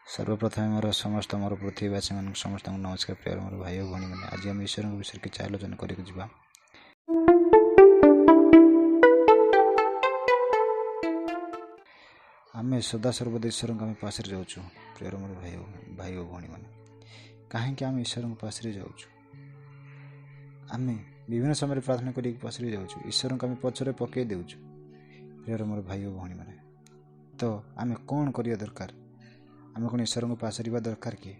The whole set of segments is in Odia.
ସର୍ବପ୍ରଥମେ ମୋର ସମସ୍ତ ମୋର ପୃଥିବୀବାସୀମାନଙ୍କୁ ସମସ୍ତଙ୍କୁ ନମସ୍କାର। ପ୍ରିୟ ମୋର ଭାଇ ଓ ଭଉଣୀମାନେ, ଆଜି ଆମେ ଈଶ୍ୱରଙ୍କ ବିଷୟରେ କିଛି ଆଲୋଚନା କରିବାକୁ ଯିବା। ଆମେ ସଦାସର୍ବଦା ଈଶ୍ୱରଙ୍କ ଆମେ ପାଶରେ ଯାଉଛୁ। ପ୍ରିୟ ମୋର ଭାଇ ଓ ଭଉଣୀମାନେ, କାହିଁକି ଆମେ ଈଶ୍ୱରଙ୍କ ପାଶରେ ଯାଉଛୁ? ଆମେ ବିଭିନ୍ନ ସମୟରେ ପ୍ରାର୍ଥନା କରିକି ପାଶରେ ଯାଉଛୁ, ଈଶ୍ୱରଙ୍କୁ ଆମେ ପଛରେ ପକାଇ ଦେଉଛୁ। ପ୍ରିୟ ମୋର ଭାଇ ଓ ଭଉଣୀମାନେ, ତ ଆମେ କ'ଣ କରିବା ଦରକାର? ଆମେ କ'ଣ ଈଶ୍ୱରଙ୍କୁ ପାଶରିବା ଦରକାର କି?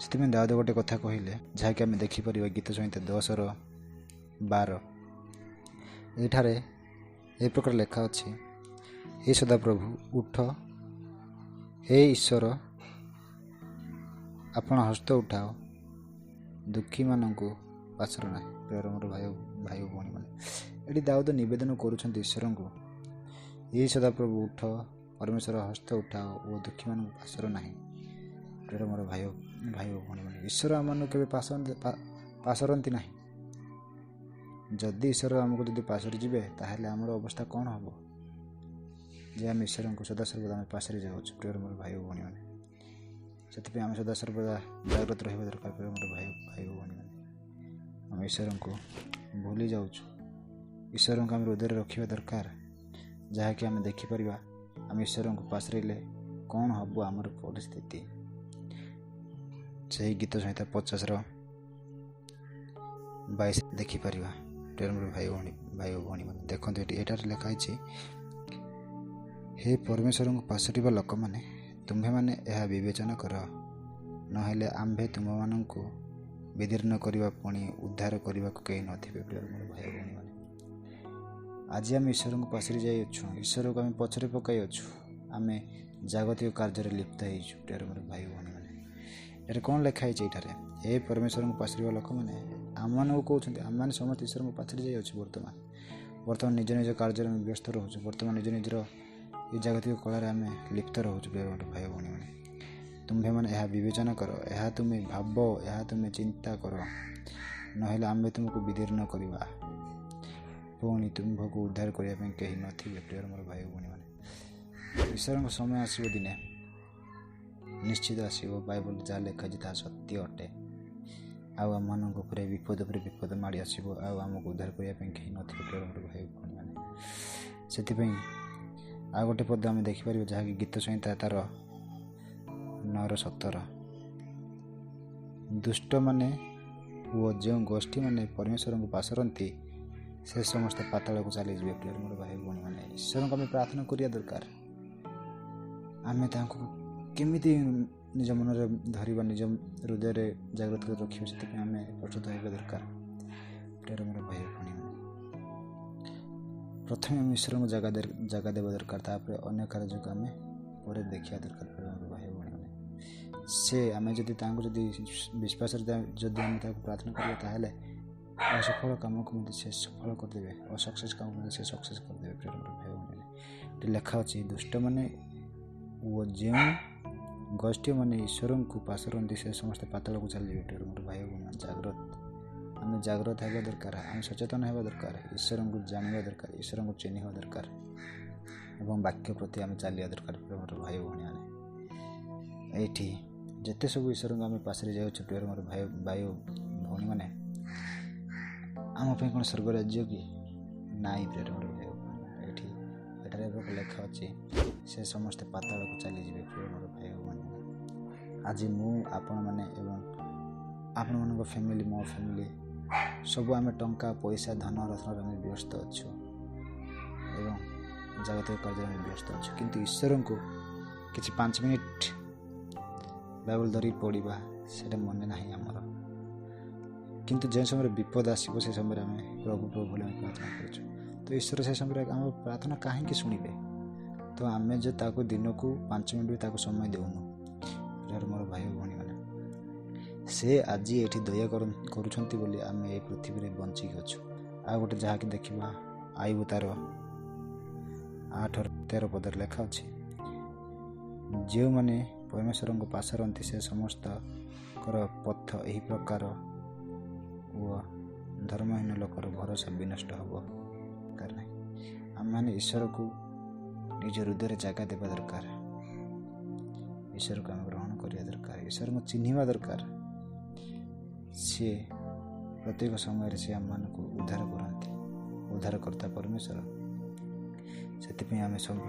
ସେଥିପାଇଁ ଦାଉଦ ଗୋଟେ କଥା କହିଲେ, ଯାହାକି ଆମେ ଦେଖିପାରିବା ଗୀତ ସଂହିତା 10:12। ଏଠାରେ ଏ ପ୍ରକାର ଲେଖା ଅଛି, ହେ ସଦାପ୍ରଭୁ ଉଠ, ହେ ଈଶ୍ୱର ଆପଣ ହସ୍ତ ଉଠାଅ, ଦୁଃଖୀମାନଙ୍କୁ ପାଶର ନାହିଁ। ପ୍ରିୟ ମୋର ଭାଇ ଓ ଭଉଣୀମାନେ, ଏଠି ଦାଉଦ ନିବେଦନ କରୁଛନ୍ତି ଈଶ୍ୱରଙ୍କୁ, ହେ ସଦାପ୍ରଭୁ ଉଠ, ପରମେଶ୍ୱର ହସ୍ତ ଉଠାଅ ଓ ଦୁଃଖୀମାନଙ୍କୁ ପାଶର ନାହିଁ। ପ୍ରିୟ ମୋର ଭାଇ ଓ ଭଉଣୀମାନେ, ଈଶ୍ୱର ଆମମାନଙ୍କୁ କେବେ ପାଶରନ୍ତି ନାହିଁ। ଯଦି ଈଶ୍ୱର ଆମକୁ ଯଦି ପାଶରି ଯିବେ, ତାହେଲେ ଆମର ଅବସ୍ଥା କ'ଣ ହେବ? ଯେ ଆମେ ଈଶ୍ୱରଙ୍କୁ ସଦାସର୍ବଦା ଆମେ ପାଶରେ ଯାଉଛୁ। ପ୍ରିୟ ମୋର ଭାଇ ଓ ଭଉଣୀମାନେ, ସେଥିପାଇଁ ଆମେ ସଦାସର୍ବଦା ଜାଗ୍ରତ ରହିବା ଦରକାର। ପ୍ରିୟ ମୋର ଭାଇ ଓ ଭଉଣୀମାନେ, ଆମେ ଈଶ୍ୱରଙ୍କୁ ଭୁଲି ଯାଉଛୁ। ଈଶ୍ୱରଙ୍କୁ ଆମେ ହୃଦୟରେ ରଖିବା ଦରକାର, ଯାହାକି ଆମେ ଦେଖିପାରିବା ଆମେ ଈଶ୍ୱରଙ୍କୁ ପାଶରିଲେ କ'ଣ ହେବ ଆମର ପରିସ୍ଥିତି। ସେହି ଗୀତ ସଂହିତା 50:22 ଦେଖିପାରିବା। ପ୍ରିୟ ମୋର ଭାଇ ଓ ଭଉଣୀମାନେ, ଦେଖନ୍ତୁ ଏଠି ଏଠାରେ ଲେଖା ହେଇଛି, ହେ ପରମେଶ୍ୱରଙ୍କୁ ପାଶରିବା ଲୋକମାନେ, ତୁମ୍ଭେମାନେ ଏହା ବିବେଚନା କର, ନହେଲେ ଆମ୍ଭେ ତୁମ୍ଭମାନଙ୍କୁ ବିଦୀର୍ଣ୍ଣ କରିବା, ପୁଣି ଉଦ୍ଧାର କରିବାକୁ କେହି ନଥିବେ। ପ୍ରିୟ ମୋର ଭାଇ ଭଉଣୀମାନେ, ଆଜି ଆମେ ଈଶ୍ୱରଙ୍କୁ ପାଶରି ଯାଇଅଛୁ, ଈଶ୍ୱରକୁ ଆମେ ପଛରେ ପକାଇଅଛୁ, ଆମେ ଜାଗତିକ କାର୍ଯ୍ୟରେ ଲିପ୍ତ ହେଇଛୁ। ପ୍ରିୟ ମୋର ଭାଇ ଭଉଣୀମାନେ, ଏଠାରେ କ'ଣ ଲେଖା ହେଇଛି? ଏଠାରେ ହେ ପରମେଶ୍ୱରଙ୍କୁ ପାଶରିବା ଲୋକମାନେ, ଆମମାନଙ୍କୁ କହୁଛନ୍ତି, ଆମମାନେ ସମସ୍ତେ ଈଶ୍ୱରଙ୍କୁ ପାଶରି ଯାଇଅଛୁ। ବର୍ତ୍ତମାନ ନିଜ ନିଜ କାର୍ଯ୍ୟରେ ଆମେ ବ୍ୟସ୍ତ ରହୁଛୁ। ବର୍ତ୍ତମାନ ନିଜ ନିଜର ଏ ଜାଗତିକ କଳାରେ ଆମେ ଲିପ୍ତ ରହୁଛୁ। ପ୍ରିୟ ମୋର ଭାଇ ଭଉଣୀମାନେ, ତୁମ୍ଭେମାନେ ଏହା ବିବେଚନା କର, ଏହା ତୁମେ ଭାବ, ଏହା ତୁମେ ଚିନ୍ତା କର, ନହେଲେ ଆମ୍ଭେ ତୁମକୁ ବିଦୀର୍ଣ୍ଣ କରିବା, ପୁଣି ତୁମ୍ଭକୁ ଉଦ୍ଧାର କରିବା ପାଇଁ କେହି ନଥିବେ। ପ୍ରିୟ ମୋର ଭାଇ ଭଉଣୀମାନେ, ଈଶ୍ୱରଙ୍କ ସମୟ ଆସିବ, ଦିନେ ନିଶ୍ଚିତ ଆସିବ। ବାଇବଲ ଯାହା ଲେଖାଯାଇଛି ତାହା ସତ୍ୟ ଅଟେ। ଆଉ ଆମମାନଙ୍କ ଉପରେ ବିପଦ ଉପରେ ବିପଦ ମାଡ଼ି ଆସିବ, ଆଉ ଆମକୁ ଉଦ୍ଧାର କରିବା ପାଇଁ କେହି ନଥିବେ। ପ୍ରିୟ ମୋର ଭାଇ ଭଉଣୀମାନେ, ସେଥିପାଇଁ ଆଉ ଗୋଟେ ପଦ ଆମେ ଦେଖିପାରିବା, ଯାହାକି ଗୀତ ସଂହିତା ତାର 9:17। ଦୁଷ୍ଟମାନେ ଓ ଯେଉଁ ଗୋଷ୍ଠୀମାନେ ପରମେଶ୍ୱରଙ୍କୁ ପାଶରନ୍ତି, ସେ ସମସ୍ତେ ପାତାଳକୁ ଚାଲିଯିବେ। ପ୍ରିୟ ମୋର ଭାଇ ଭଉଣୀମାନେ, ଈଶ୍ୱରଙ୍କୁ ଆମେ ପ୍ରାର୍ଥନା କରିବା ଦରକାର। ଆମେ ତାଙ୍କୁ କେମିତି ନିଜ ମନରେ ଧରିବା, ନିଜ ହୃଦୟରେ ଜାଗ୍ରତ କରି ରଖିବା, ସେଥିପାଇଁ ଆମେ ପ୍ରସ୍ତୁତ ହେବା ଦରକାର। ପ୍ରିୟ ମୋର ଭାଇ ଭଉଣୀମାନେ, ପ୍ରଥମେ ଆମେ ଈଶ୍ୱରଙ୍କୁ ଜାଗା ଦେବା ଦରକାର, ତାପରେ ଅନ୍ୟ କାର୍ଯ୍ୟକୁ ଆମେ ପରେ ଦେଖିବା ଦରକାର। ପ୍ରିୟ ମୋର ଭାଇ ଭଉଣୀମାନେ, ସେ ଆମେ ଯଦି ତାଙ୍କୁ ଯଦି ବିଶ୍ୱାସରେ ଯଦି ଆମେ ତାକୁ ପ୍ରାର୍ଥନା କରିବା, ତାହେଲେ ଅସଫଳ କାମକୁ ମଧ୍ୟ ସେ ସଫଳ କରିଦେବେ, ଅସକ୍ସେସ୍ କାମକୁ ମଧ୍ୟ ସେ ସକ୍ସେସ୍ କରିଦେବେ। ପ୍ରିୟ ମୋର ଭାଇ ଭଉଣୀମାନେ, ଏଠି ଲେଖା ଅଛି, ଦୁଷ୍ଟମାନେ ଓ ଯେଉଁ ଗୋଷ୍ଠୀମାନେ ଈଶ୍ୱରଙ୍କୁ ପାଶରନ୍ତି, ସେ ସମସ୍ତେ ପାତାଳକୁ ଚାଲିଯିବେ। ପ୍ରିୟ ମୋର ଭାଇ ଭଉଣୀମାନେ, ଜାଗ୍ରତ, ଆମେ ଜାଗ୍ରତ ହେବା ଦରକାର, ଆମେ ସଚେତନ ହେବା ଦରକାର, ଈଶ୍ୱରଙ୍କୁ ଜାଣିବା ଦରକାର, ଈଶ୍ୱରଙ୍କୁ ଚିହ୍ନିବା ଦରକାର ଏବଂ ବାକ୍ୟ ପ୍ରତି ଆମେ ଚାଲିବା ଦରକାର। ପ୍ରିୟ ମୋର ଭାଇ ଭଉଣୀମାନେ, ଏଇଠି ଯେତେ ସବୁ ଈଶ୍ୱରଙ୍କୁ ଆମେ ପାଶରେ ଯାଉଛୁ, ପ୍ରିୟ ମୋର ଭାଇ ଭଉଣୀମାନେ, ଆମ ପାଇଁ କ'ଣ ସ୍ୱର୍ଗ ରାଜ୍ୟ କି ନାଇଁ? ପ୍ରିୟ ମୋର ଭାଇ ଭଉଣୀମାନେ, ଏଠାରେ ଏକ ଲେଖା ଅଛି, ସେ ସମସ୍ତେ ପାତାଳକୁ ଚାଲିଯିବେ। ପ୍ରିୟ ମୋର ଭାଇ ଭଉଣୀମାନେ, ଆଜି ମୁଁ, ଆପଣମାନେ ଏବଂ ଆପଣମାନଙ୍କ ଫ୍ୟାମିଲି, ମୋ ଫ୍ୟାମିଲି ସବୁ ଆମେ ଟଙ୍କା ପଇସା ଧନ ରତ୍ନରେ ଆମେ ବ୍ୟସ୍ତ ଅଛୁ ଏବଂ ଜାଗତିକ କାର୍ଯ୍ୟରେ ଆମେ ବ୍ୟସ୍ତ ଅଛୁ, କିନ୍ତୁ ଈଶ୍ୱରଙ୍କୁ କିଛି 5 ମିନିଟ୍ ବାଇବଲ ଧରି ପଢ଼ିବା ସେଇଟା ମନେ ନାହିଁ ଆମର। କିନ୍ତୁ ଯେଉଁ ସମୟରେ ବିପଦ ଆସିବ, ସେ ସମୟରେ ଆମେ ପ୍ରଭୁ ପ୍ରଭୁ ବୋଲି ଆମେ ପ୍ରାର୍ଥନା କରୁଛୁ। ତ ଈଶ୍ୱର ସେ ସମୟରେ ଆମ ପ୍ରାର୍ଥନା କାହିଁକି ଶୁଣିବେ? ତ ଆମେ ଯେ ତାକୁ ଦିନକୁ 5 ମିନିଟ୍ ବି ତାକୁ ସମୟ ଦେଉନୁ। ମୋର ଭାଇ ଭଉଣୀମାନେ, ସେ ଆଜି ଏଠି ଦୟା କରୁଛନ୍ତି ବୋଲି ଆମେ ଏ ପୃଥିବୀରେ ବଞ୍ଚିକି ଅଛୁ। ଆଉ ଗୋଟେ ଯାହାକି ଦେଖିବା, ଆଇବୁ ତାର 8:13 ପଦରେ ଲେଖା ଅଛି, ଯେଉଁମାନେ ପରମେଶ୍ୱରଙ୍କୁ ପାଶରନ୍ତି, ସେ ସମସ୍ତଙ୍କର ପଥ ଏହି ପ୍ରକାର ଓ ଧର୍ମହୀନ ଲୋକର ଭରସା ବିନଷ୍ଟ ହେବ। ଦରକାର ନାହିଁ, ଆମେମାନେ ଈଶ୍ୱରକୁ ନିଜ ହୃଦୟରେ ଜାଗା ଦେବା ଦରକାର। ଈଶ୍ୱରକୁ ଆମେ ଗ୍ରହଣ କରିବା ଦରକାର, ଈଶ୍ୱରଙ୍କୁ ଚିହ୍ନିବା ଦରକାର। ସିଏ ପ୍ରତ୍ୟେକ ସମୟରେ ସେ ଆମମାନଙ୍କୁ ଉଦ୍ଧାର କରନ୍ତି, ଉଦ୍ଧାରକର୍ତ୍ତା ପରମେଶ୍ୱର। ସେଥିପାଇଁ ଆମେ ସବୁ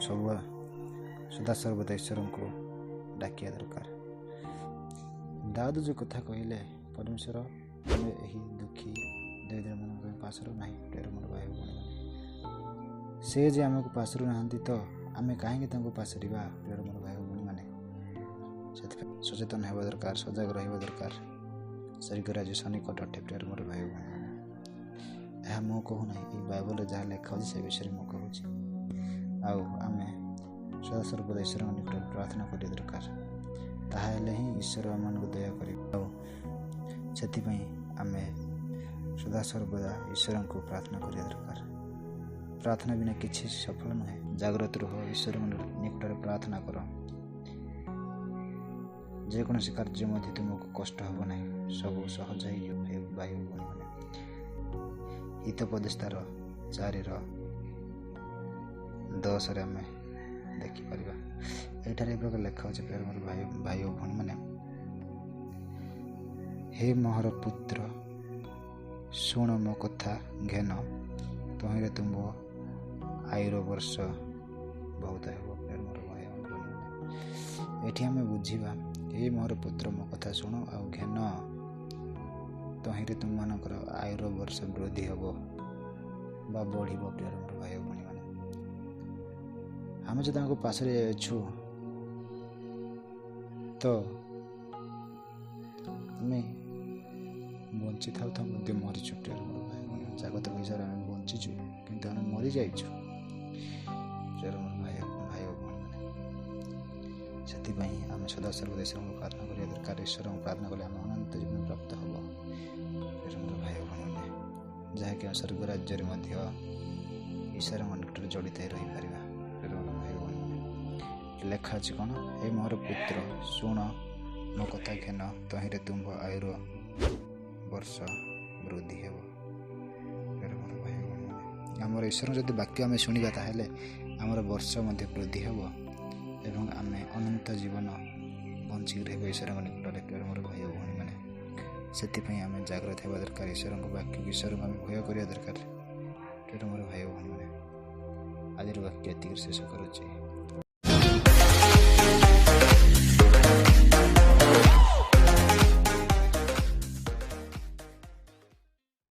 ସଦାସର୍ବଦା ଈଶ୍ୱରଙ୍କୁ ଡାକିବା ଦରକାର। ଦାଉଦ ଯେଉଁ କଥା କହିଲେ, ପରମେଶ୍ୱର ଆମେ ଏହି ଦୁଃଖୀ ଦରିଦ୍ରମାନଙ୍କ ପାଇଁ ପାଶରୁ ନାହିଁ। ପ୍ରିୟର ମୋର ଭାଇ ଭଉଣୀମାନେ, ସେ ଯେ ଆମକୁ ପାଶରୁ ନାହାନ୍ତି ତ ଆମେ କାହିଁକି ତାଙ୍କୁ ପାଶରିବା? ପ୍ରିୟର ମୋର ଭାଇ ଭଉଣୀମାନେ, ସେଥିପାଇଁ ସଚେତନ ହେବା ଦରକାର, ସଜାଗ ରହିବା ଦରକାର। ସ୍ୱର୍ଗ ରାଜ୍ୟ ସନ୍ନିକଟ ଅଟେ। ପ୍ରିୟର ମୋର ଭାଇ ଭଉଣୀମାନେ, ଏହା ମୁଁ କହୁନାହିଁ, ଏଇ ବାଇବଲରେ ଯାହା ଲେଖା ଅଛି ସେ ବିଷୟରେ ମୁଁ କହୁଛି। ଆଉ ଆମେ ସଦାସର୍ବଦା ଈଶ୍ୱରଙ୍କ ନିକଟରେ ପ୍ରାର୍ଥନା କରିବା ଦରକାର, ତାହେଲେ ହିଁ ଈଶ୍ୱର ଆମମାନଙ୍କୁ ଦୟା କରିବେ। ଆଉ ସେଥିପାଇଁ ଆମେ ସଦାସର୍ବଦା ଈଶ୍ୱରଙ୍କୁ ପ୍ରାର୍ଥନା କରିବା ଦରକାର। ପ୍ରାର୍ଥନା ବିନା କିଛି ସଫଳ ନୁହେଁ। ଜାଗ୍ରତ ରୁହ, ଈଶ୍ୱରଙ୍କ ନିକଟରେ ପ୍ରାର୍ଥନା କର। ଯେକୌଣସି କାର୍ଯ୍ୟ ମଧ୍ୟ ତୁମକୁ କଷ୍ଟ ହେବ ନାହିଁ, ସବୁ ସହଜ ହେଇଯିବ। ଭାଇ ଭଉଣୀମାନେ, ହିତୋପଦେଶ ତାର 4:10 ଆମେ ଦେଖିପାରିବା। ଏଠାରେ ଏ ପ୍ରକାର ଲେଖା ଅଛି, ପ୍ରିୟ ମୋର ଭାଇ ଓ ଭଉଣୀମାନେ, ହେ ମୋହର ପୁତ୍ର, ଶୁଣ ମୋ କଥା ଘେନ, ତହିଁରେ ତୁମ୍ଭ ଆୟୁର ବର୍ଷ ବହୁତ ହେବ। ପ୍ରିୟ ମୋର ଭାଇ ଓ ଭଉଣୀମାନେ, ଏଠି ଆମେ ବୁଝିବା, ହେ ମୋହର ପୁତ୍ର, ମୋ କଥା ଶୁଣ ଆଉ ଘେନ, ତହିଁରେ ତୁମମାନଙ୍କର ଆୟୁର ବର୍ଷ ବୃଦ୍ଧି ହେବ ବା ବଢ଼ିବ। ପ୍ରିୟ ମୋର ଭାଇ ଓ ଭଉଣୀମାନେ, ଆମେ ଯଦି ତାଙ୍କ ପାଶରେ ଅଛୁ ତ ଆମେ ବଞ୍ଚିଥାଉ ଥାଉ ମଧ୍ୟ ମରିଛୁ। ପ୍ରିୟ ମୋର ଭାଇ ଭଉଣୀ, ଜାଗତ ବିଷୟରେ ଆମେ ବଞ୍ଚିଛୁ କିନ୍ତୁ ଆମେ ମରିଯାଇଛୁ। ପ୍ରିୟ ମୋର ଭାଇ ଓ ଭଉଣୀମାନେ, ସେଥିପାଇଁ ଆମେ ସଦାସର୍ବଦା ଈଶ୍ୱରଙ୍କୁ ପ୍ରାର୍ଥନା କରିବା ଦରକାର। ଈଶ୍ୱରଙ୍କୁ ପ୍ରାର୍ଥନା କଲେ ଆମେ ଅନନ୍ତ ଜୀବନ ପ୍ରାପ୍ତ ହେବ। ପ୍ରିୟ ମୋର ଭାଇ ଓ ଭଉଣୀମାନେ, ଯାହାକି ଆମେ ସ୍ୱର୍ଗ ରାଜ୍ୟରେ ମଧ୍ୟ ଈଶ୍ୱରଙ୍କ ନିକଟରେ ଜଡ଼ିତ ହୋଇ ରହିପାରିବା। ପ୍ରିୟ ମୋର ଭାଇ ଭଉଣୀମାନେ, ଲେଖା ଅଛି କ'ଣ? ହେ ମୋର ପୁତ୍ର, ଶୁଣ ମୋ କଥା ଘେନ, ତହିଁରେ ତୁମ୍ଭ ଆୟୁର ବର୍ଷ ବୃଦ୍ଧି ହେବ। ପ୍ରିୟ ମୋର ଭାଇ ଭଉଣୀମାନେ, ଆମର ଈଶ୍ୱରଙ୍କ ଯଦି ବାକ୍ୟ ଆମେ ଶୁଣିବା ତାହେଲେ ଆମର ବର୍ଷ ମଧ୍ୟ ବୃଦ୍ଧି ହେବ ଏବଂ ଆମେ ଅନନ୍ତ ଜୀବନ ବଞ୍ଚିକି ରହିବା ଈଶ୍ୱରଙ୍କ ନିକଟରେ। ପ୍ରିୟ ମୋର ଭାଇ ଓ ଭଉଣୀମାନେ, ସେଥିପାଇଁ ଆମେ ଜାଗ୍ରତ ହେବା ଦରକାର। ଈଶ୍ୱରଙ୍କ ବାକ୍ୟକୁ, ଈଶ୍ୱରଙ୍କୁ ଆମେ ଭୟ କରିବା ଦରକାର। ପ୍ରିୟ ମୋର ଭାଇ ଓ ଭଉଣୀମାନେ, ଆଜିର ବାକ୍ୟ ଏତିକି ଶେଷ କରୁଛି।